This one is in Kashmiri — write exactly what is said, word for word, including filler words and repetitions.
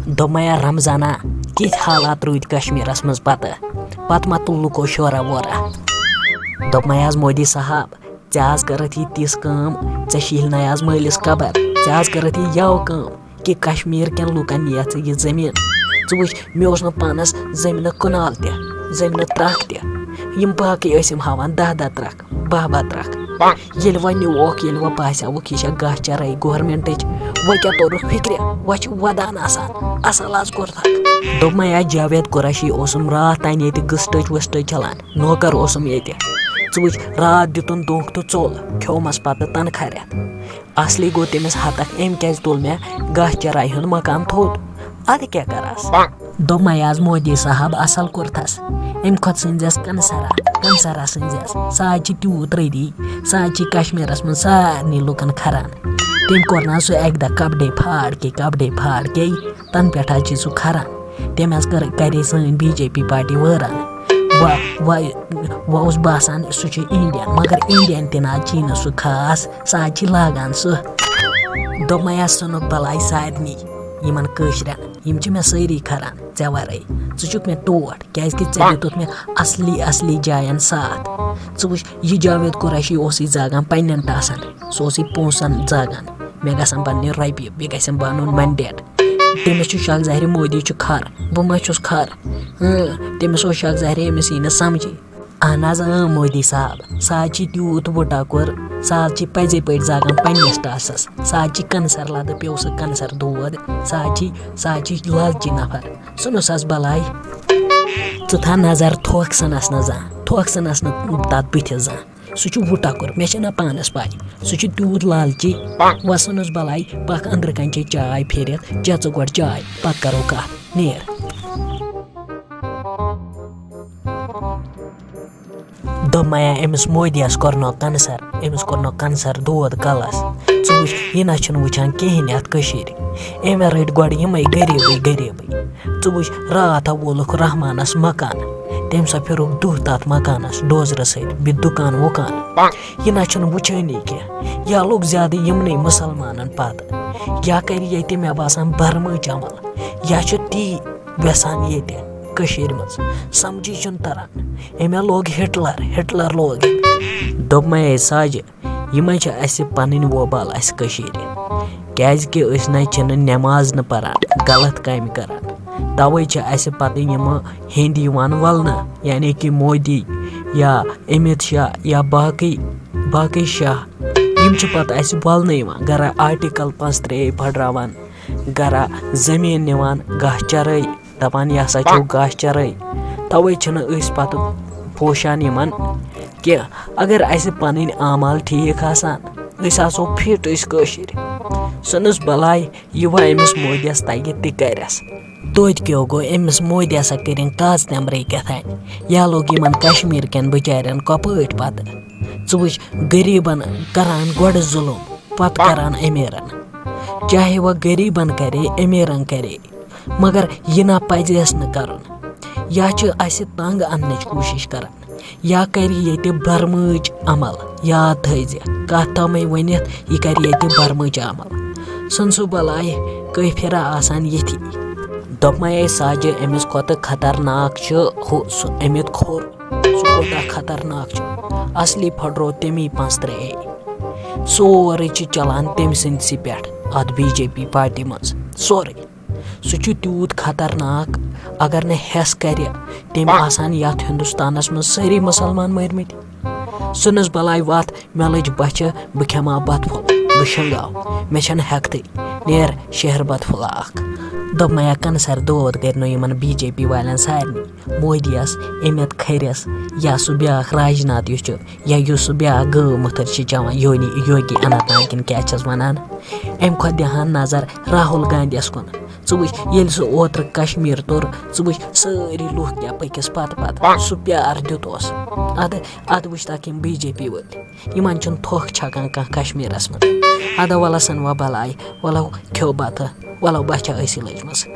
دوٚپمَے، یا رمضانا، کِتھۍ حالات روٗدۍ کشمیٖرس منٛز پتہٕ؟ پتہٕ ما تُل لُکو شورا وورا؟ دوٚپمَے، از مودی صاحب، ژےٚ از کٔرٕتھ یہِ تِژھ کٲم، ژےٚ شیٖلنَے از مٲلِس قبر۔ ژےٚ از کٔرٕتھ یہِ یَوٕ کٲم کہِ کشمیٖر کٮ۪ن لُکن نِیَتھ ژٕ یہِ زٔمیٖن۔ ژٕ وٕچھ، مےٚ اوس نہٕ پانس زٔمیٖنُک کنال تہِ، زٔمیٖنُک ترٛکھ تہِ۔ یِم باقٕے ٲسۍ یِم ہاوان دَہ دَہ ترٛکھ، باہ باہ ترٛکھ۔ ییٚلہِ وۄنۍ نیوٗکھ، ییٚلہِ وۄنۍ باسیٛاوُکھ یہِ چھےٚ گاسہٕ چرٲے گورمنٹٕچ، وۄنۍ کیٛاہ توٚرُکھ فِکرِ؟ وۄنۍ چھِ وَدان آسان، اَصٕل آز کوٚرتھَکھ۔ دوٚپمَے، یا جاوید قریشی اوسُم راتھ تانۍ ییٚتہِ گٕسٹٕچ وٕسٹٕچ چَلان، نوکر اوسُم ییٚتہِ۔ ژٕ وٕچھ، راتھ دیُتُن دھونٛکھ تہٕ ژوٚل، کھیوٚمَس پَتہٕ تنخواہ رٮ۪تھ۔ اصلی گوٚو تٔمِس ہتکھ، أمۍ کیٛازِ تُل مےٚ گاسہٕ چرایہِ ہُنٛد مکان تھوٚد؟ اَدٕ کیٛاہ کَرس؟ دوٚپمَے، از مودی صاحب اصل کوٚرتھس۔ أمۍ کھۄتہٕ سٕنٛزٮ۪س کنسرا، کنسرا سٕنٛزٮ۪س۔ سُہ حظ چھِ تیوٗت رٔدی، سُہ حظ چھِ کشمیٖرس منٛز سارنٕے لُکن کھران۔ تٔمۍ کوٚر نہ سُہ اکہِ دۄہ کپڑے پھاڑ کے، کپڑے پھاڑ کے، تنہٕ پٮ۪ٹھ حظ چھِ سُہ کھران۔ تٔمۍ حظ کٔر، کرے سٲنۍ بی جے پی پارٹی وٲران۔ وۄنۍ، وۄنۍ، وۄنۍ اوس باسان سُہ چھُ انڈین، مگر انڈین تہِ نہ حظ چھی نہٕ سُہ خاص، سُہ حظ چھِ لاگان سُہ۔ دوٚپمَے، یا ژھٕنُکھ بلاے سارنٕے یِمن کٲشرٮ۪ن، یِم چھِ مےٚ سٲری کھران ژےٚ ورٲے۔ ژٕ چھُکھ مےٚ ٹوٹھ، کیٛازِ کہِ ژےٚ دیُتُتھ مےٚ اصلی اصلی جاین ساتھ۔ ژٕ وٕچھ، یہِ جاوید قریشی اوسُے زاگان پننٮ۪ن ٹاسن، سُہ اوسُے پونٛسن زاگان۔ مےٚ گژھن بننہِ رۄپیہِ، بیٚیہِ گژھن بنُن منڈیٹ۔ تٔمِس چھُ شک ظاہرِ مودی چھُ کھر، بہٕ ما چھُس کھر؟ اۭں، تٔمِس اوس شک ظاہرِ، أمِس یی نہٕ سمجھی۔ اہن حظ، اۭں، مودی صاحب، سُہ حظ چھِ تیوٗت وُٹا کوٚر، سُہ حظ چھِ پزے پٲٹھۍ زاگان پننِس ٹاسس۔ سُہ حظ چھِ کنسر لدٕ پیوٚو سُہ کنسر دود، سُہ حظ چھِ، سُہ حظ چھِ لالچی نفر۔ ژھٕنُس حظ بلاے۔ ژٕ تھاو نظر تھوکھ سنس نہٕ زانٛہہ، تھوکھ سنس نہٕ تتھ بٕتھِس زانٛہہ۔ سُہ چھُ وُٹا کوٚر، مےٚ چھےٚ نہ پانس پاے۔ سُہ چھُ تیوٗت لالچی۔ وۄنۍ ژھٕنُس بلاے، پکھ أنٛدرٕ کنۍ چے چاے پھیٖرِتھ، چےٚ ژٕ گۄڈٕ چاے، پتہٕ کرو کتھ۔ نیر۔ دوٚپمَے، أمِس مودیَس کوٚرنو کنسر، أمِس کوٚرنو کنسر دود کلس۔ ژٕ وٕچھ، یہِ نہ چھُنہٕ وٕچھان کِہیٖنۍ یَتھ کٔشیٖرِ۔ أمۍ رٔٹۍ گۄڈٕ یِمَے غریٖبٕے غریٖبٕے۔ ژٕ وٕچھ، راتھ ہا وولُکھ رحمانَس مکان۔ تٔمۍ سا پھِرُکھ دُہ تَتھ مکانَس ڈوزرٕ سۭتۍ، بیٚیہِ دُکان وُکان۔ یہِ نہ چھُنہٕ وٕچھٲنی کینٛہہ۔ یا لوٚگ زیادٕ یِمنٕے مُسلمانَن پَتہٕ۔ یا کَرِ ییٚتہِ، مےٚ باسان، برمٕچ عمل۔ یا چھُ تی وٮ۪ژھان ییٚتہِ کٔشیٖرِ منٛز۔ سمجھی چھُنہٕ تران۔ أمۍ ہا لوگ ہٹلر، ہٹلر لوگ أمۍ۔ دوٚپمَے، ہے ساجہِ، یِمَے چھِ اَسہِ پَنٕنۍ ووبال اَسہِ کٔشیٖرِ۔ کیٛازِکہِ أسۍ نَے چھِنہٕ نٮ۪ماز نہٕ پَران، غلط کامہِ کَران۔ تَوَے چھِ اَسہِ پَتہٕ یِمہٕ ہیٚنٛدۍ یِوان وَلنہٕ، یعنی کہِ مودی یا امیت شاہ یا باقٕے، باقٕے شاہ، یِم چھِ پَتہٕ اَسہِ وَلنہٕ یِوان۔ گَرا آرٹیکل پانٛژھ ترٛےٚ پھٔٹراوان، گَرا زٔمیٖن نِوان، گاسہٕ چَرٲے، دَپان، یہِ ہسا چھو گاسہٕ چرٲے۔ تَوَے چھِنہٕ أسۍ پَتہٕ پوشان یِمَن کینٛہہ۔ اگر اَسہِ پَنٕنۍ اعمال ٹھیٖک آسان، أسۍ آسو فِٹ، أسۍ کٲشِرۍ۔ ژھٕنُس بَلاے، یہِ وۄنۍ أمِس مودیَس تَگہِ تہِ کَرٮ۪س۔ توتہِ کیٛاہ گوٚو، أمِس مودیَس ہا کٔرِن کاژٕ تٮ۪مبرٕے کیٛاہ تام۔ یا لوٚگ یِمَن کشمیٖر کٮ۪ن بِچارٮ۪ن کۄپٲٹھۍ پَتہٕ۔ ژٕ وٕچھ، غریٖبَن کَران گۄڈٕ ظُلُم، پَتہٕ کَران أمیٖرَن۔ چاہے وۄنۍ غریٖبَن کَرے، أمیٖرَن کَرے، مگر یہِ نہ پَزِ اَسہِ نہٕ کَرُن۔ یا چھِ اَسہِ تنٛگ اَننٕچ کوٗشِش کَران، یا کَرِ ییٚتہِ برمٕچ عمل۔ یاد تھٲیزِ، کَتھ تھاومَے ؤنِتھ، یہِ کَرِ ییٚتہِ برمٕچ عمل۔ ژھٕن سُہ بَلاے، کٔہۍ پھِرا آسان ییٚتھی۔ دوٚپمَے، ہے ساجہِ، أمِس کھۄتہٕ خطرناک چھُ ہُہ، سُہ أمِت کھوٚر۔ سُہ کوٗتاہ خطرناک چھُ۔ اَصلی پھٔٹرو تٔمی پانٛژھ ترٛےٚ۔ سورُے چھُ چَلان تٔمۍ سٕنٛدسٕے پٮ۪ٹھ، اَتھ بی جے پی پارٹی منٛز۔ سورُے۔ سُہ چھُ تیوٗت خطرناک، اگر نہٕ ہٮ۪س کَرِ، تٔمۍ آسان یَتھ ہِندُستانَس منٛز سٲری مُسلمان مٲرمٕتۍ۔ ژھٕنُس بَلاے وَتھ، مےٚ لٔج بۄچھِ، بہٕ کھٮ۪مہٕ ہا بَتہٕ پھوٚل، بہٕ شۄنٛگہٕ ہا، مےٚ چھَنہٕ ہٮ۪کتھٕے، نیر شہر بَتہٕ پھوٚلہ اَکھ۔ دوٚپمَے، یا کنسر دود کَرِ نہٕ یِمَن بی جے پی والٮ۪ن سارنٕے، مودیَس، امیت کھٔرِس، یا سُہ بیٛاکھ راجناتھ یُس چھُ، یا یُس سُہ بیٛاکھ گٲو مُتھٕر چھِ چٮ۪وان، یونی، یوگی اننت ناگ کِنہٕ کیٛاہ چھَس وَنان، اَمہِ کھۄتہٕ دِہان نظر راہُل گاندھیَس کُن۔ ژٕ وٕچھ، ییٚلہِ سُہ اوترٕ کشمیٖر توٚر، ژٕ وٕچھ، سٲری لُکھ کیٛاہ پٔکِس پَتہٕ پَتہٕ۔ سُہ پیار دیُت اوس۔ اَدٕ، اَدٕ وٕچھ تَکھ یِم بی جے پی وٲلۍ۔ یِمَن چھُنہٕ تھۄکھ چھَکان کانٛہہ کشمیٖرَس منٛز۔ اَدٕ وَلہٕ سَن وۄنۍ بَلاے، وَلہٕ کھیوٚو بَتہٕ، وَلہٕ بَچھا ٲسی لٔجمٕژ۔